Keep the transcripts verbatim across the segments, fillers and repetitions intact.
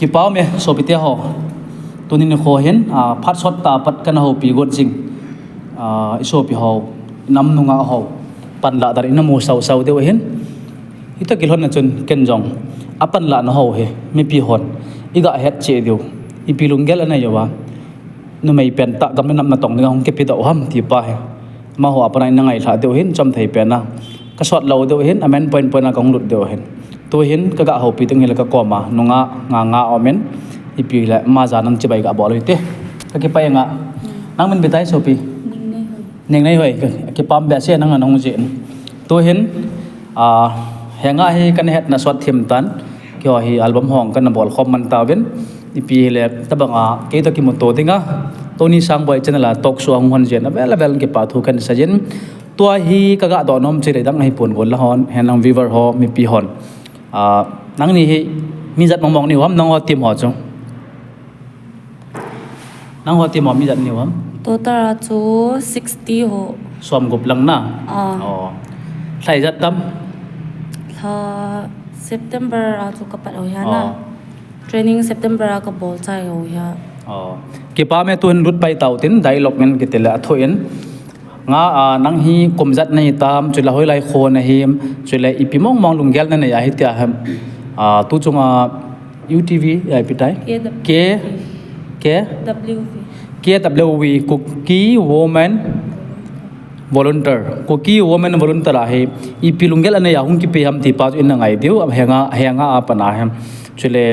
Kipa ume, sopite ho. Tuni nikho hin, ah, phat sot tah a pat kana houpi got jing. Ah, i sopi ho, i nam nungah ho. Panlah dan in namu sausau diu ahin. Hita kilhonna chun ken jong. Apanlahna ho hi, mipi hon. I gahet cheh diu. Ipi lunggel anei uva. Numei pentah gam le nam natong dinga hung kipedoh u ham ti pa hi. Amaho a pat a i na ngailhah diu ahin, chomthei pen a. Ka sot lou diu ahin, a main point point a ka hung lut diu ahin. Tu hin ka ga houpi ding hile ka kom a, nungah nga nga um in, ipi le ama jal a chibai ga bol u hite. Ka kipah e nga. Nang min ipi tai sopi? Neng Nei Hoi. Neng Nei Hoi, ka kipah behseh nang na hung jih in. Tu hin, ah, henga hi kana hetna sot thim tan. Keiho hi album hung kana bol khom man tauvin. Ipi hile, tabang a, kei toh kimuto dinga. Tony Sangboi channel a talk show a hung hon jin. Avel avel kipathu kana sei jin. Tua hi ka ga doh nom chu le dang ahi pon gon la hon, henlang viewer ho, mipi hon. Ah, nangni hi, mi ijat mong mong nahiu ham, nangho team ho chu. Nangho team ho mi ijat nahiu ham? Total a chu sixty ho. Som gup lang na? Ah. Oh. Lha ijat tam? Lha September a chu ka pat u ahi na. Oh. Training September a ka bol chai u ahi. Oh. Kipah me, tu hin lut pai tau tin, dialogue in kiti le a thu in. Nga, ah, nang hi kum ijat nahi tam, chule hoilai kho nahim, chule ipi mong mong lunggel nanei ahi tia ham. Ah, tu chunga U T V, ya ipi tai? K W V. K, K? W V. K W V, Kuki Women Volunteer. Kuki Women Volunteer a hi, ipi lunggel anei a hung kipe ham ti pa chu i na ngai diu, henga, henga a pat a ham. Chule,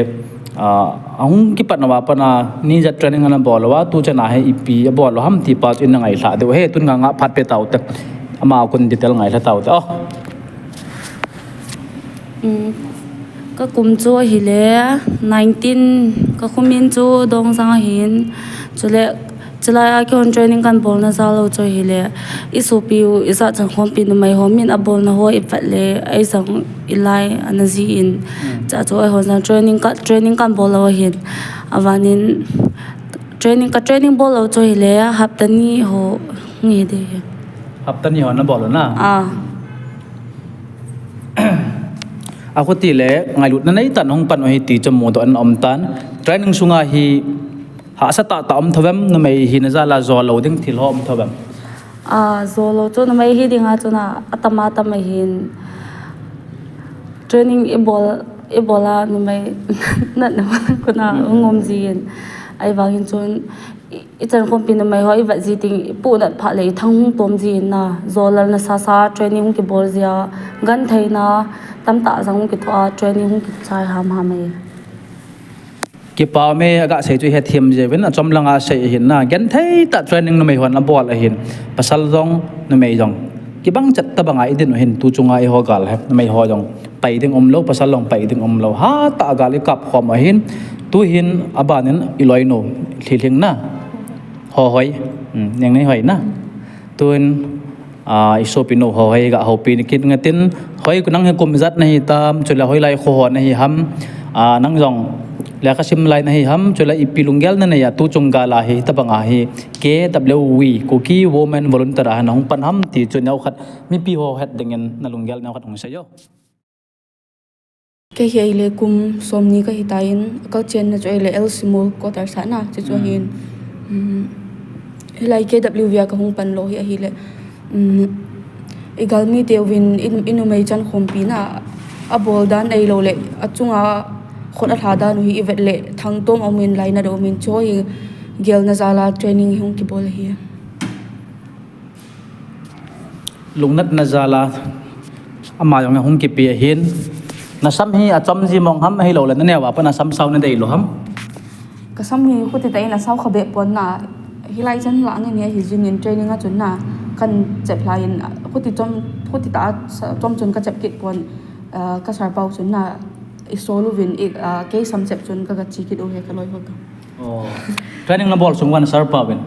ah, ahung kipat nauva pat a, ni ijat training ana bol uva, tu chan a hi ipi abol u ham ti pa chu i na ngailhah diu. He, tun nga nga phat pe tau te. Ama a kon detail ngailha tau te. Oh. Um, ka kum chu ahile nineteen, ka kum min chu Dongjang ahin. Chule, chulai a kihon training kan bolna jal u chu ahile, i sopi u, i jachat khompi numei ho min abolna ho i vet le, ei jong i lai ana jih in. Hmm. Chua chu eihon jong training ka, training kan bol u ahin. Abanin training, ka training bol u chu ahile, hapta ni ho nge de hi. Hapta ni ho na bol u na? Ah. Akhuti le, ngailutna nei tan hung pan u ahi ti chu mudoh in um tan. Training sunga hi, hahsa tah tah um thou vem, numei hina jal a jolou ding thil ho um thou vem? Ah, jolou chu numei hi dinga chu na, atam atam ahin. Training i bol, i bol a numei natna kona, hmm, hung um jin. Ahivangin chun i, i chan khompi numei ho i vet ji ding, i puhnat phat le i thang hung tom jin na. Jolal nasa sa training hung kibol jia, gentheina tamtah jong hung kithoa, training hung kichai ham ham e. Kipah me, aga sei chu hethem jeh uvin, achom langa sei ahin na. Genthei tah training numei hon abol ahin. Pasal jong, numei jong. Kibang chet tabanga i din u ahin, tu chunga eiho gal hi. Numei ho jong pai ding umlou, pasal jong pai ding umlou. Hatah a gal i kap khom ahin. Tu hin abanin i loinu, Lhilhing na. Hohoi. Hmm, Neng Nei Hoi na. Tun, ah, i sopi nu ho hi ga houpi ni kit nge tin, hoi, nang hi kum ijat nahi tam, chule hoilai kho ho nahi ham, ah, nang jong lekha sim lai nahi ham, chule ipi lunggel nanei a tu chung gal a hi, tabang a hi, K W V, Kuki Women Volunteer a na hung pan ham ti chu neokhat, mipi ho het dingin na lunggel neokhat hung sei o. Kei hi ahile kum somni kahi tan, ka chenna chu ahile L Simol quarter sa na, chu chu ahin. Hmm. Um, hilai K W V a ka hung pan lou hi ahile, um, i galmi teuvin i, i numei chan khompi na, abol dan ahilou le, achunga khut alha dan u hi i vet le, thangtom um in, lainat um in, chu hi gelna jal a training hung kibol ahi. Lungnatna jal a, ama jong hung kipe ahin. Na sam hi achom ji mong ham, ahilou le na neo a pat na sam sao na dei lou ham? Ka sam hi khuti tah in asao kha beh pon na, hilai chan lah nge ni ahi jing in training a chun na, kan chep lai in, khuti chom, khuti tah a sa-, chom chun ka chep kit pon, ah, ka sir pau chun na, i sol uvin, i, ah, kei sam chep chun ka, ka chi kit u ahi ka loi ho ka. Oh. Training na bol sung uva na sir pa uvin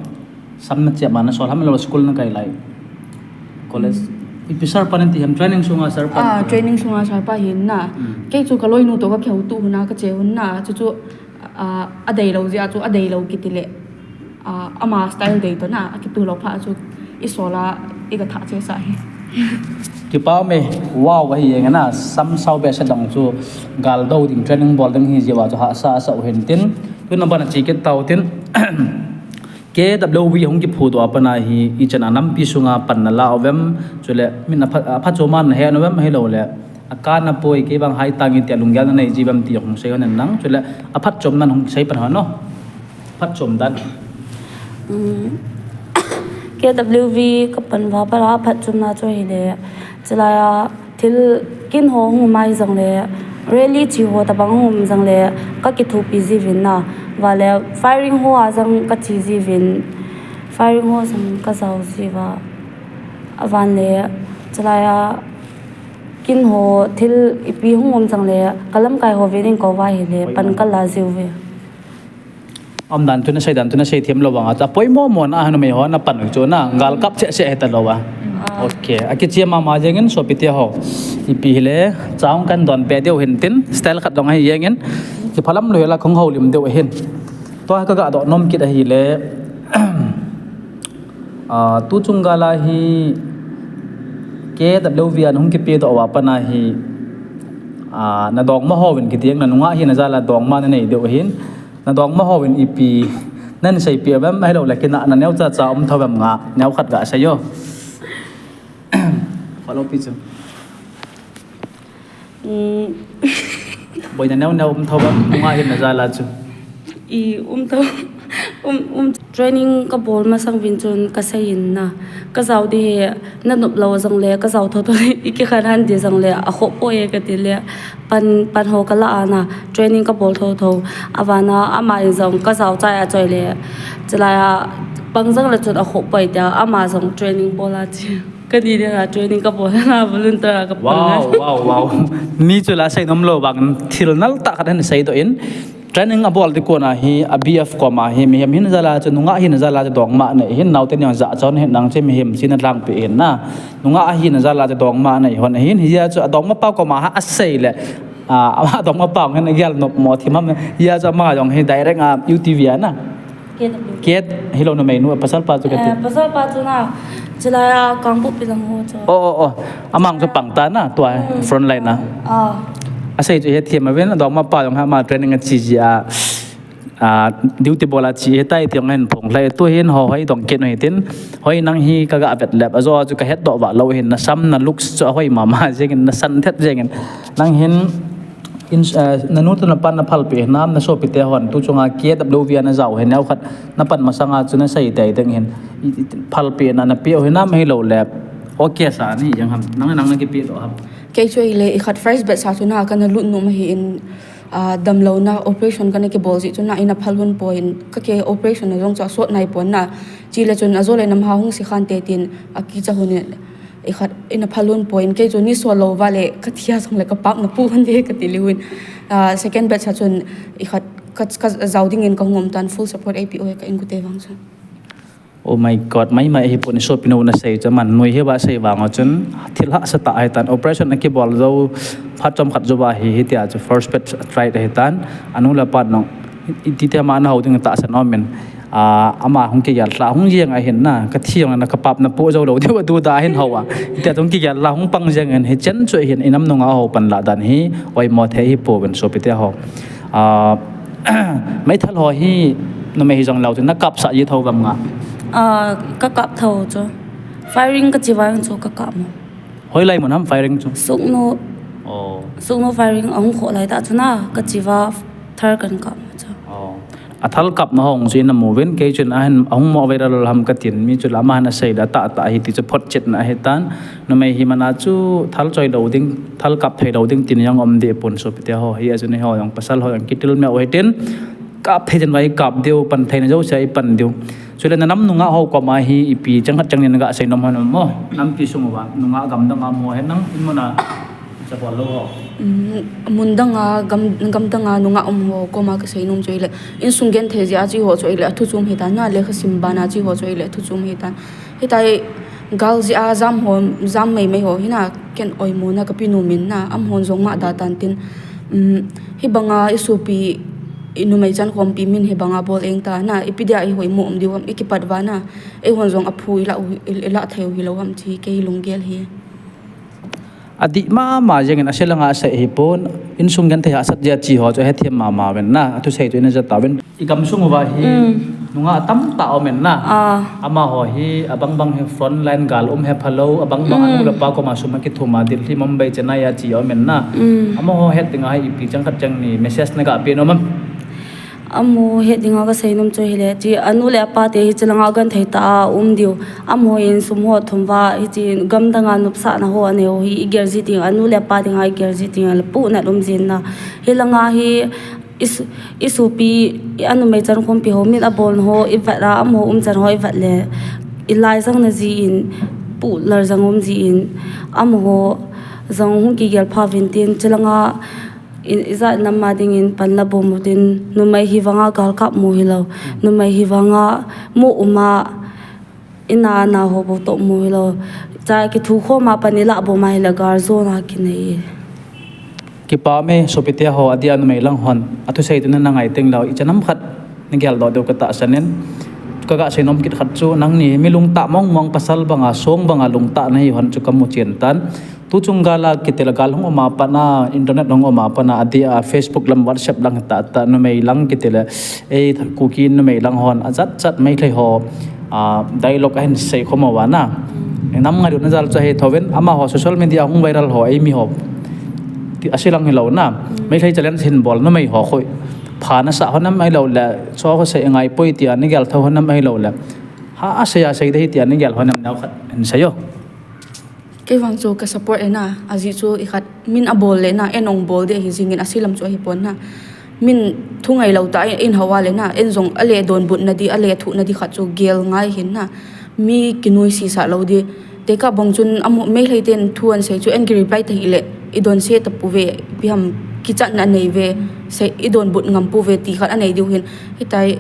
sam na chep ma na sol ham, ahilou school na kai lai? College. Hmm. Ipi sir pa na ti ham, training sunga sir pa? Ah, training sunga sir pa hin na. Hmm. Kei chu ka loinu toh ka kihouto hun a ka che hun na. Chu chu, ah, adeilou jeh a chu adeilou kiti le. Ah, ama style dei toh na, akitu lou phat chu i sol a, i ka thah chesa hi. Kipa me, wow, ahi jeng na, sam sao behseh dang chu, gal do ding, training bol ding hi jeh a chu hahsa asa u hin tin, tuna ban a chi kit tau tin, K W V hung kiphu doh a pat a hi, ichan a nampi sunga pan na la uvem, chule, min a pha, a pha chom a na he uvem, hilou le, a ka na poi, kei bang hai tang i ti a lunggel na nei ji uvem ti hung sei hon nang, chule, a phat chom nan hung sei pan hon no. Phat chom dan. Um, K W V ka pan va pat a phat chom na chu hi le. Chulai a thil kin ho hung um a hi jong le. Rally chi ho tabang hung um jong le. Ka kithopi ji uvin na. Va le firing ho a jong ka chi ji uvin. Firing ho jong ka jao ji uva. A van le. Chulai a kin ho thil ipi hung um jong le. Ka lamkai ho ve ding kou va hi le. Pan ka la ji uve. Umdan chu na sei dan chu na sei them lou vang a, chu a poimo mo na, a numei ho na pan u chu na, gal kap cheh cheh hita lou a. Ah. Okay, a kichia mama jeng in sopi te ho. Ipi hile, chang kan don pe deu hin tin, style khat dong ahi jeng in, kiphalam lou hela kong houlim deu hin. Tua ka ga doh nom kit ahi le, ah, tu chung gal a hi, K W V an hung kipe doh a pat a hi, ah, na dongma ho vin kiti jeng na nungah hi na jal a dongma na nei deu hin, Na dongma ho vin ipi, nan seipeh uvem, ahilou le kinahna neocha cha um thou vem nga, neo khat ga sei o. Follow pi chu. Mm. Boina neo neo um thou vem, nungah hi na jal a chu. I um thou, um, um, training ka bol masang vin chun ka sei in na. Ka jao di hi, na nop lou jong le, ka jao thou thou le, i kikhan han di jong le, a khoh poi e ka ti le. Pan, pan ho ka la a na, training ka bol thou thou. A van a, ama in jong ka jao chai a choi le. Chulai a, pang jong le chun a khoh poi tia, ama jong training bol a chi. Ka ni le na training ka bol na volunteer a ka pan. Wow, wow, wow. Mi chu la sei nom lou vang thil nal tah khat hin sei doh in. Training a bol di kon a hi, a B F kom a hi, mihem hin jal a chu, nungah hin jal a chu dongma nei hin, naote ni jong jachat hin nang che mihem china lang pe hin na. Nungah ahi na jal a chu dongma nei hon hin, hijeh a chu a dongma pa kom a ha a sei le. A, a dongma pa hin a gel nop mo thim ham. Hijeh a chu ama jong hi direct a U T V a na. K W. Ket, hilou numei nu, pasal pa chu ka ti. Eh, pasal pa chu na, chulai a Kangpokpi lang ho chu. Oh, oh, oh. Amang chu pang ta na, tua, mm, front line a. Ah. A sei chu he thiam a vin, a dongma pa jong ha ma training a chi ji a. Ah, duty bol a chi he tai ti jong hin phong lai. Tu hin ho hoi dong ket no hi tin. Hoi nang hi ka ga vet lep. A jo chu ka het doh va lou hin na sam na looks chu a hoi mama jeng in na san thet jeng in. Nang hin in, ah, na nu tu na pan na phalpi nam na sopi te hon tu chunga K W V a na jao hin neo khat na pan masang a chu na sei tai ding hin. I, i, phalpi na na pe u hin nam hilou le. Okay sa ni jeng ham. Nang nang na kipe doh ham. Kei chu i le i khat first batch sa chu na ka na lut nom hi in. Ah, damlouna operation kana kibol jeh chun na ina phal hun poi in, ka ke operation na jong chu asot nai pon na. Chule chun ajo le nam ha hung si khan te tin akicha hun in, i khat ina phal hun poi in, kei chu ni so lou va le ka thia jong le ka pap na pu hun de ka ti liu in. Ah, second batch a chun i khat ka, ka jao ding in ka hung um tan full support A P O he ka in ku te vang chun. Oh my God, mai mai hi pon i sopi nu na sei chu man nui hi ba sei vang a chun thil hahsa tah ahi tan operation a kibol jou phat chom khat jou ba hi hi tia chu first batch a try ahi tan anu le pa nong i ti te ma na ho ding tahsan um in, ah, ama hung kigel lha hung jeng ahin na ka thi jong na ka pap na pu jou lou diu a du da hin ho a tia hung kigel lha hung pang jeng in hi chen chu hin i nam nung a ho pan la dan hi oimo thei hi pon sopi te ho. Ah, meithal ho hi, numei hi jong lou chu, na kap sah ji thou vem nga? Ah, ka kap thou chu. Firing ka chi vang chu ka kap mo. Hoilai mun ham firing chu? Sugnu. Oh. Sugnu firing ahung kho lai tah chu na, ka chi va thal kan kap mo chu. Oh. A thal kap na hung chu ina mu vin, kei chun ahin ahung mo viral ham ka tin, mi chu lama hin asei da tah tah hi ti chu photchetna ahi tan. Numei hi mana chu thal choi lou ding, thal kap thei lou ding tin jong um deh pon sopi te ho. Hi a chu ni ho jong pasal ho jong kitil me u hi tin. Kap thei chen vai kap diu, pan thei na jou sia i pan diu. Chule na nam nungah ho koma hi ipi chang khat chang ni na ga sei nom hon mo. Nampi sung uva, nungah gam dang a mo he nang, in mo na. Sa bol lou ho. Mm, mun dang a, gam, gam dang a nungah um ho koma ka sei nom chu ile. Insung genthei jeh a chi ho chu ile, a thu chom hi tan na, lekha sim ban a chi ho chu ile, a thu chom hi tan. Hitia gal jeh a jam ho, jam mai mai ho hi na, ken oimo na ka pi nu min na, amahon jong ma da tan tin. Um, hi banga i sopi, i numei chan khompi min hi banga bol eng ta na, ipi dia i hoimo um diu ham, i kipat va na, eihon jong a phu i la u, i, i la thei u hi lou ham chi, kei lunggel hi. Adih mama jengin, ase langa asei hipon, insung genthei hahsat jeh a che ho chu ahethem mama uvin na, athusei chu ina ja tauvin. I gamsung uva hi, nungah atamtah aumin na. Amaho hi, abangbang hi frontline gal um hephalou, abangbang anu le apa koma sum akithum a Delhi, Mumbai, Chennai a che aumin na. Amaho het dinga hi ipi chang khat chang ni message naga pe nom am? Amaho het dinga kasei nom chu hile, che anu le apa te hi chelanga genthei tah a um diu. Amaho insum ho thum uva, hiche gamdanga nopsahna ho anei ho hi igel ji ding, anu le apa dinga igel ji ding, le puhnat um jin na. Hilanga hi, i s-, i sopi, i anumei chankhompi ho, min abolna ho, i vet a, amaho umchan ho, i vet le, i laijang na jin, puh laljang um jin, amaho jong hung kigel pha uvin tin, chelanga, i, ijat nam a dingin pan la bom utin, numei hi vanga galkap mu hilou, numei hi vanga mu uma, Ina, ana ho bou toh mu hilou. Cha kithu khom a pan ilah bom a hile gal jona kinei. Kipah e, sopite ho, adeh a numei lang hon athusei tuna na ngai teng leh, ichan ham khat na geldoh diu katahsan in. Kaga sei nom kit khat chu, nangni mi lungtah mong mong, pasal banga, song banga lungtah nahi hon chu kamu chen tan. Tuchung gal a kitel a, gal hung um a pat a, internet hung um a pat a, adeh a Facebook lam, WhatsApp lang tah tah, numei lang kitel a, ei Kuki numei lang hon, ajat jat Meitei ho, a, dialogue ahin sei khom uva na. Nam ngailutna jal chu ahi thouvin, amaho social media hung viral ho, eimi ho. Ti ase lang hilou na. Meitei challenge hin bol numei ho khu. Pha nasah hon am ahilou le, chu khu sei ngai poi tia na gel thou hon am ahilou le. Ha, asei a sei dei tia na gel hon am, neo khat hin sei o. Kei vang chu ka support e na, ajeh chu i khat min abol le na, en ong bol ding ahi jingin, ase lam chu ahi pon na. Min thu ngailou tah a in hou a le na, en jong ale donbutna di, ale thuhna di khat chu gel ngai hin na. Mi kinuisat lou di. Tekah bang chun amaho Meitei ten thu ahin sei chu en ki reply ta hile, i donse tapouve, ipi ham kichatna nei uve, sei i donbut ngam pouve ti khat anei diu hin. Hitia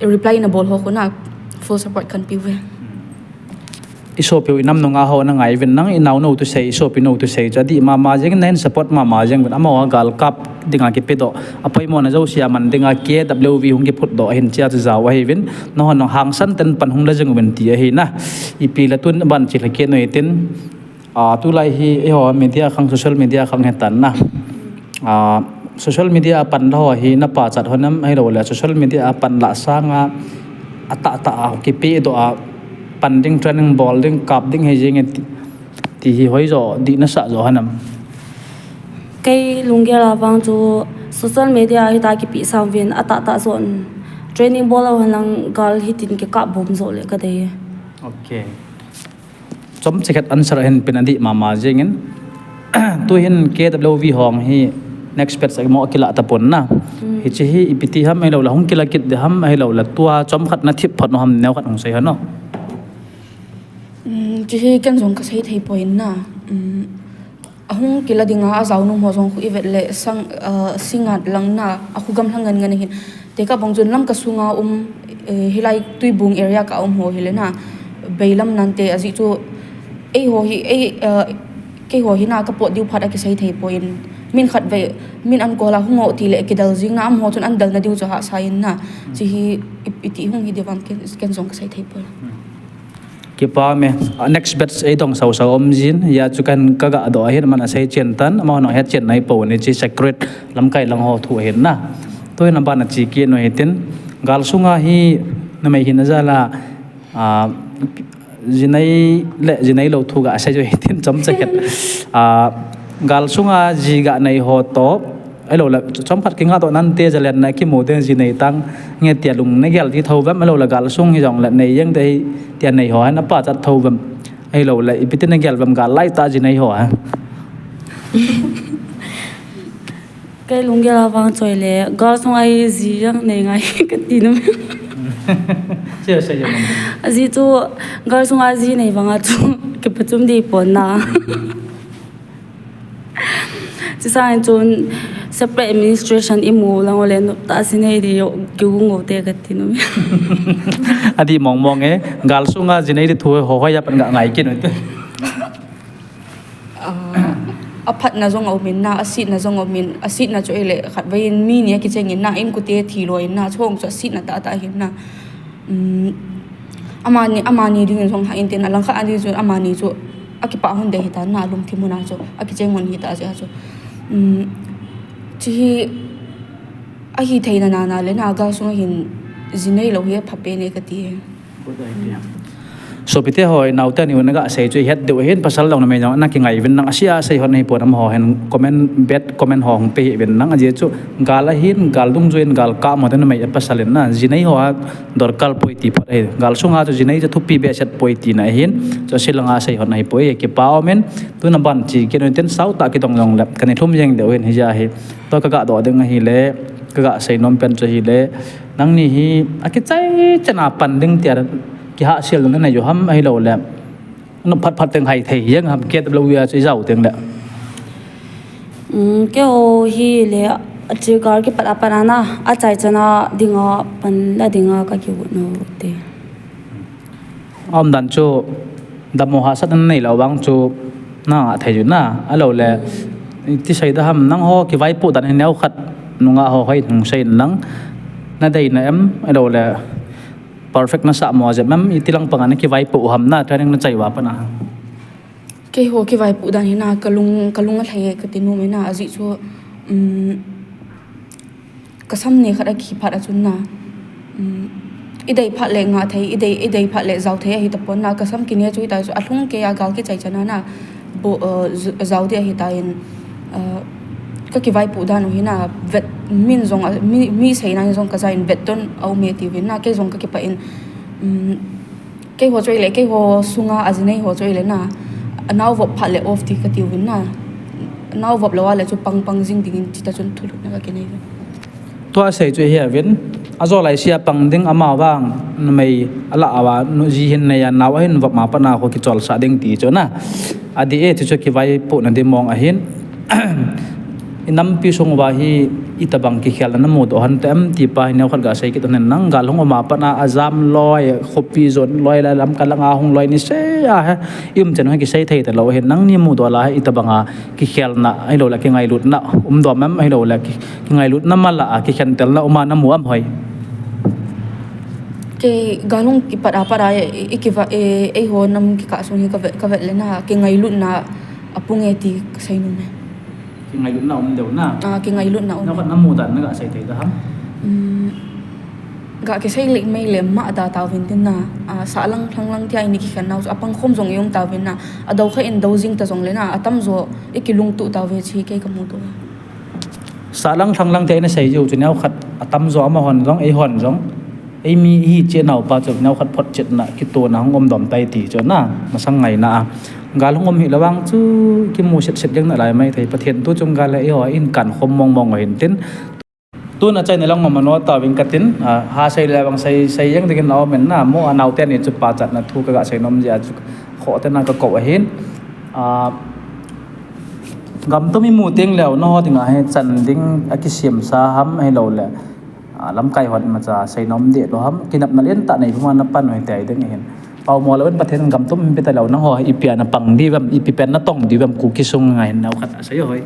reply na bol ho khu na full support kan pe uve. I sopiu i nam nunga ho na ngai uvin, nang i naonu thusei, i sopi nou thusei chu adih mama jeng in, nahin support mama jeng uvin, amaho a gal kap dinga kipedoh, apoimo na jouse a man dinga K W V hung kiphutdoh ahin, chea chu jao ahiuvin, nahon nahangsan ten pan hung la jeng uvin ti ahi na. Ipi le tun ban chi le kei noi tin, a, tulai hi eiho media khang, social media khang hitan na. A, social media a pan la ho hi na pachat hon am ahilou le, social media a pan la sanga, atahtah a kipedoh a, pan ding, training bol ding, kap ding hijeng e ti, ti hi hoijo, dih nasah jo hon am? Kei lunggel a vang chu social media a hitia kipe sang uvin, atahtah jon training bol lou hen lang gal hitin kikap bom jo le kadei. Okay. Chomcha khat answer ahin pen adih mama jeng in. Tuhin K W V hong hi next batch a mo kilah tapon na. Hiche hi ipi ti ham ahilou le hung kilah kit ding ham ahilou le tua chomkhat na thip phot nom ham, neo khat hung sei hon o. Um, hiche hi ken jong kasei thei poi na. Um, ahung kilah dinga ajao nom ho jong khu i vet le sang, uh, singat lang na, akhu gamlha ngen ngen ahin. Tekah bang chun Lamka sunga um, eh, hilai Tuibung area ka um ho hile na, Beilam nante ajeh chu, eiho hi, ei, eh, keiho hi na kapot diu phat a kisei thei poi, min khat vei, min ankol a hung o ti le kidel jing na, amaho chun an delna diu chu hahsa in na, hiche hi i, iti hung hi ding vang ken, ken jong kasei thei poi. Kipah e, a, next batch eidong sau sau um jin, hia chu kan kaga doh ahin, aman asei chen tan, amaho nahung het chen nai pou ni, hiche secret lamkai lang ho thu ahin na. Tuhin aban a che kit u hitin, gal sunga hi numei hina jal a, a, jinei le jinei lou thu ga sei u hitin chomcha khat. A, gal sunga ji ga nei ho toh, ahilou le, chomkhat kingadoh nante jalen na kimu den ji nei tang nge tia lung na gel di thou vem, ahilou le gal sung hijong le nei jeng dei tia nei ho, na pachat thou vem, ahilou le, ipi ti na gel vem gal lai tah ji nei ho, ha? Kei lunggel a vang choi le, gal sunga ji jeng nei ngai kati nom. Sei, sei jeng. Ajeh chu, gal sunga ji nei vang a chu, kipachum di pon na. Chusangin chun separate administration imu lang u le nop tah a ji nei di u kiu ngou te kati nom. Adih mong mong e, gal sunga ji nei di thu ho hoiya pan ga ngai kit u te. Ah, aphatna jong aumin na, asetna jong aumin, asetna chu ahile khatvei in mi ni akicheng in na, inkote thi lou in na, chong chu asetna tah tah ahin na. Um, amani, amani dingin jong hah in tin, alangkhat a ding chun amani chu Akipah hon de hita na, alungthim hon a chu, akicheng hon hita jeh a chu. Um, chi hi, ahi theina nana le na, gal sunga hin ji nei lou hi apha pen e kati e. Sopite ho, naote ni un naga sei chu het deu hin, pasal dang numei dang na kingai uvin lang, asia sei hon hi pon, amaho hin comment, bad comment ho hung pe hih uvin lang, ajeh chu gal ahin, gal dungjuiyin, gal kap mo te numei pasal in na, ji nei ho a dorkar poi ti phot ahi. Gal sunga chu ji nei chu thupi behseh poi tina ahin, chu asia langa sei hon ahi poi, kipa umin, tuna ban chi kit un tin, sao tah kidong jong le, kana lhum jeng deu hin hijeh a hi. Tua kaga doh ding ahile, kaga sei nom pen chu ahile, nangni hi akichai chan a pan ding tia kihahsel nanei u ham, ahilouleh nop phat phat teng hai thei jeng ham, K W A chu ijao teng le? Um, keiho hile, ache gal kipat a pat a na, achai chan a dinga pan la dinga kakigot u te. Aumdan chu dammo hahsatna nanei lou vang chu nangah thei u na, ahilouleh, iti sei da ham, nangho kivaipoh dan hi neokhat nungah ho hoi hung sei in lang, nadeina em, ahilouleh perfect nasah mo jep em, iti lang panga nakivaipoh u ham na, training nachai uva pat a? Keiho kivaipoh dan hi na, kalung, kalung alhai e kati nom e na, ajeh chu, um, kasam ne khat akiphat a chun na, um, idei phat le ngah thei, idei, idei phat le jao thei ahi tapon na, kasam kine chu hita chu alhung kei a gal kichai chan a na, bo, uh, j-, jao ding ahitan, uh, kakivaipoh dan u hi na, vet min jong, mi, mi seina in jong kaja in vet don aume tiuvin na, kei jong kakipah in, um, keiho chu ahile, keiho sunga aji nei ho chu ahile na, anaovop phat le off ti kati uvin na, anaovop lou a le chu pang pang jing dingin chita chun thulhutna kakinei uve. Tua sei chu ahi uvin, ajol lai sia pang ding, amavang numei alah uva, nu ji hin nei a, nao ahin vop ma pat a kho kicholsah ding ti chu na. Adih e, chuchu kivaipohna dimong ahin. Inampi sung uva hi itobang kikhelna namudoh hon tem ti pa hi neokhat gasei kit hon in lang, gal hung um a pat a ajam loi, khopi jon loi, lai lamkai langa hung loi nisei a hi, i um chan u hi kisei thei talou ahin, nangni mudoh lai a hi itobanga kikhelna ahilouleh kingailutna umdom em, ahilouleh ki, kingailutna mala a kikhentelna um a namu em hoi? Kei gal hung kipat a pat a, i, i kiva, e, eiho nam kikah sung hi kavet, kavet le na, kingailutna apung e ti kasei nom e. Kingailutna um deu na? Ah, kingailutna um. Neokhat namudan nagasei thei da ham? Um, ga kisei lih mai le mada tauvin tin na, ah, sahlang lhanglang tia ini kikhen nau chu apangkhom jong i um tauvin na, adou kha in dou jing ta jong le na, atamjo i kilungtuh tauve chi kei kamudoh. Sahlang lhanglang tia ina sei jiu chu neokhat atamjo amahon jong, eihon jong, eimi ihi cheh naupa chu neokhat photchetna, kitona hung umdom tai ti chu na, masang ngaina a. Gal hung um hih le vang chu kimu setset jeng nalai maithei, Pathen tu chung gal le eiho in kankhom mongmong u hintin. Tuna chaina lang mama no tauvin katin, ah, ha sei le vang sei, sei jeng dingin la um in na, mo anaote ni chu pachatna thu kagasei nom jeh a chu khoh tena kakou ahin. Ah, gamtum imu teng leu nangho dinga hi chan ding akisemsa ham ahilouleh, ah, lamkai hon imacha sei nom deh lou ham, kinepna lentah nei puma napan u hite ding ahin. Paomo louvin Pathen in gamtum hin pe taleu nangho ipi a napang diu vem, ipi pen natong diu vem, Kuki sunga hin neokhat asei hoi.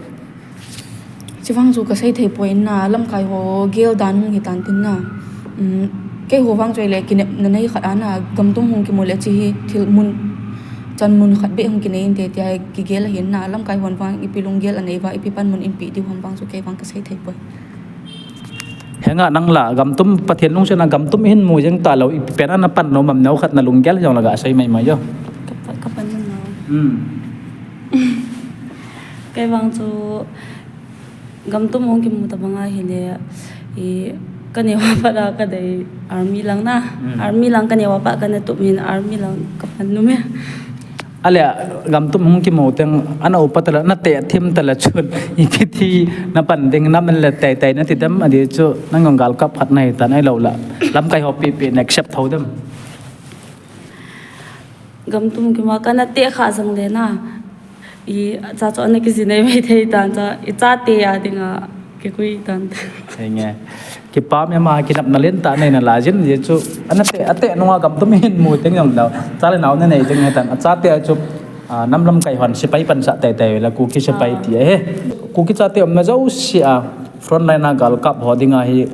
Chuvang chu kasei thei poi na, lamkai ho gel dan hung hitan tin na. Um, keiho vang chu ahile kinepna nei khat a na, gamtum hung kimu le chi hi thil mun, chan mun khat beh hung kinei inte tia kigel ahin na, lamkai hon vang ipi lunggel anei uva, ipi panmun inpeh diu ham vang chu kei vang kasei thei poi. Henga nang la gamtum, Pathen lungsetna gamtum ihin mu jeng talou, ipi pen a napan nom am, neokhat nalunggel jong la gasei maimai jo. Kapan, kapan nom nau. Hmm. Kei vang chu gamtum hung kimu tabang ahile, i, kaneo a pat a kadei army lang na. Hmm. Army lang kaneo a pat kana tup hin army lang kapan nom e. Ale, gamtum hung kimu teng, ana upa tala, nateh thim tala chun, ipi ti napan ding, nam le tei tei nati dem, adih chu, nang jong galkap khat nahitan, ahilou la, lamkai ho pipi na accept thou dem? Gamtum kimu a kana teh kha jong le na, icha chu ana kijinei mai thei tan cha, ichate a dinga kikoi tan. Henge. Kipa mema kinepna lentah nei nalai jin, ajeh chu ana teh, ateh nunga gamtum ihin mu teng jong lou, cha le nao nanei teng hitan, achate a chu, ah, nam lamkai hon sepai pansah teitei uvela, Kuki sepai ti ahi. Kuki chate umna jouse a, frontline a galkap ho dinga hi,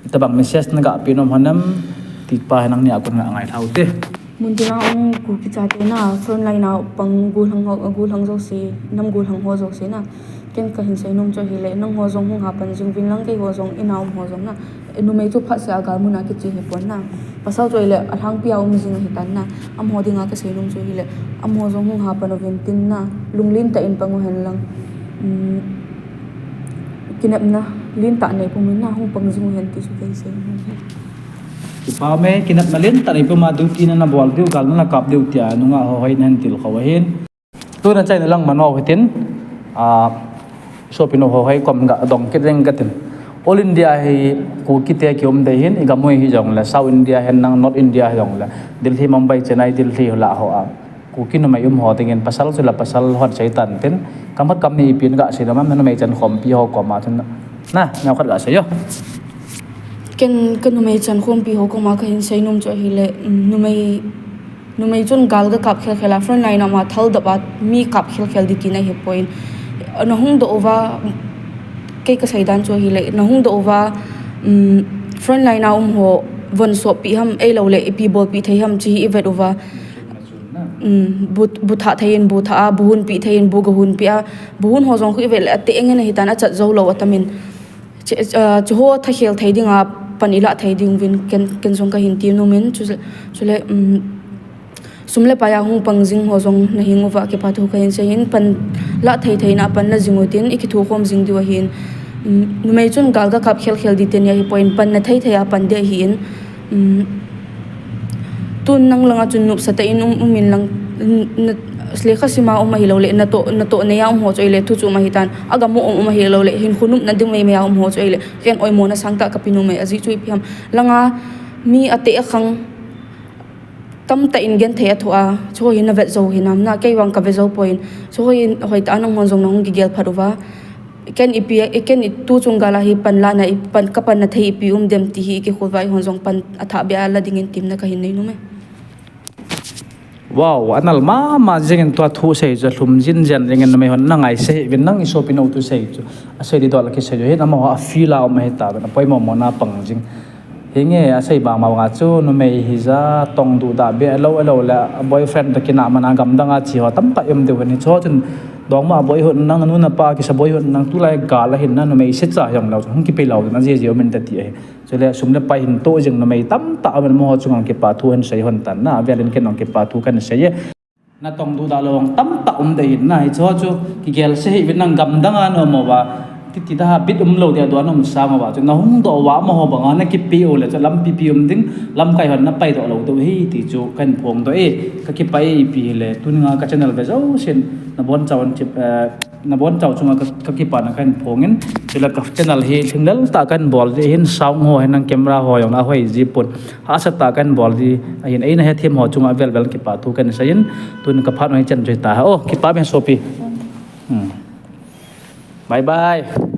itobang message nagapeh nom ham, ti pa hi nangni a kon nga ngailha ute. Muntina um Kuki chate na, frontline a pang gollhang ho, gollhang jouse, nam gollhang ho jouse na. Ken kahin seinom chu ahile, nangho jong hung hapan jing uvin lang, keiho jong ina um ho jong na. Numei chu phatseh a galmun a kiche hipon na. Pasal chu ahile, alhangpi a um jing ahitan na. Amaho dinga kaseinom chu ahile, amaho jong hung hapan uvin tin na. Lunglen tah in pang uhen lang. Um, kinepna lentah nei pumin na, hung pang jing uhen ti chu kahin seinom. Kipa ume, kinepna lentah nei puma duty nana bol diu, gal nana kap diu tia nungah ho hoi nahin tilkhou ahin. Tuna chaina lang mano hitin, a, sopinu ho hoi kom ga dong kit leng katin. All India hi Kukite kium dei hin, igam u hi jongle, South India hin nang, North India hi jongle, Delhi, Mumbai, Chennai, Delhi ho lah ho a. Kuki numei um ho dingin pasal chu la pasal hon seitan tin. Kamkhat kamni ipin gasei nom am, numei chankhompi ho koma chun. Na, neokhat gasei o. Ken kanumei chankhompi ho koma kahin seinom chu ahile, um, numei, numei chun gal gakap khelkhel a, frontline a um a thaldop a mi kap khelkhel ding tina ahipoi. Nahung doh uva, kei kasei dan chu ahile, nahung doh uva, um, frontline a um ho von soppi ham, ahilouleh ipi bolpi thei ham, chu hi ivet uva. Um, bu, bu thah thei in bu thah a, bu hunpi thei in bu gahunpi a, bu hun ho jong khu ivet le ateh ngen ahitan, achat jou lou atamin. Chu, ah, chuho thakhel thei dinga pan ilah thei ding uvin ken, ken jong kahin ti nomin, chu, chule, um, sum le pai a hung pang jing ho jong nahi uva kipathu kahin seiyin, pan lah thei theina pan la jing utin, ikithukhom jing diu ahin. Um, numei chun gal gakap khelkhel ding teni ahipoi, pan na thei thei a pan ding ahin. Um, tun nang langa chun nopsah tah in um, umin lang, n-, na, lekha sima um ahilouleh, natoh, natoh neiya um ho chu ahile, thu chu um ahitan, agam u um, um ahilouleh, hinkho nopna ding meimei a um ho chu ahile, ken oimona sangtah kape nom e, ajeh chu ipi ham. Langa mi ateh akhang tamtah in genthei athoh a, chuho hi navet jou hinam na, kei vang kavet jou poi, chuho hi hoitah a nanghon jong nahung kigel phat uva. Ken ipi, ken itu chung gal a hi pan lana, i pan, kapanna thei ipi um dem ti hi ikikholva, eihon jong pan athah beh a la dingin temna kahin nei nom e. Wow, anal mama jengin tua thu sei chu alhum jinjen jengin numei hon nangaisei uvin lang, isopinu thusei chu asei didol a kisei chu hin amaho a feel a um ahitauvin, apoimo mona pang jing. Hinge asei bang banga chu numei hija tongduh dah beh lou, lou le boyfriend toh kinah mana gamdang a che ho tamtah um diu hin, hicheho chun dongma boi hon nang, nu napa kisa boi hon nang, tulai gal ahin na, numei secha hijongleu chu hung kipe lou ding ajeh jeh um inte ti ahi. Chule sum le pai hin toh jing numei tamtah um in, amaho chunga kipathu hin sei hon tan na, avel in ken jong kipathu kahin sei e. Natongduh dah lou tamtah um ding ahin na, hicheho chu kigel seiuvin lang, gamdang a naum uva, titi dah bit um lou dia dua naum sang uva chu nahung doh uva amaho banga nakipe u le chu lampi pi um ding, lamkai hon napaidoh lou diu ahi ti chu kahin phongdoh e. Kakipah e, ipi hile tuninga ka channel ve jousen nabonchauvin, eh, nabonchau chunga ka, kakipana kahin phongin, chule ka channel hi lhinglel tah kahin bol ding ahin, sound ho hin nang, camera ho jong ahoi jipon, hahsatah kahin bol ding ahin, eina hethem ho chunga avel vel kipathu kahin seiyin, tun kaphat u hichan chu hita. O, kipah e sopi. Hmm. Bye bye.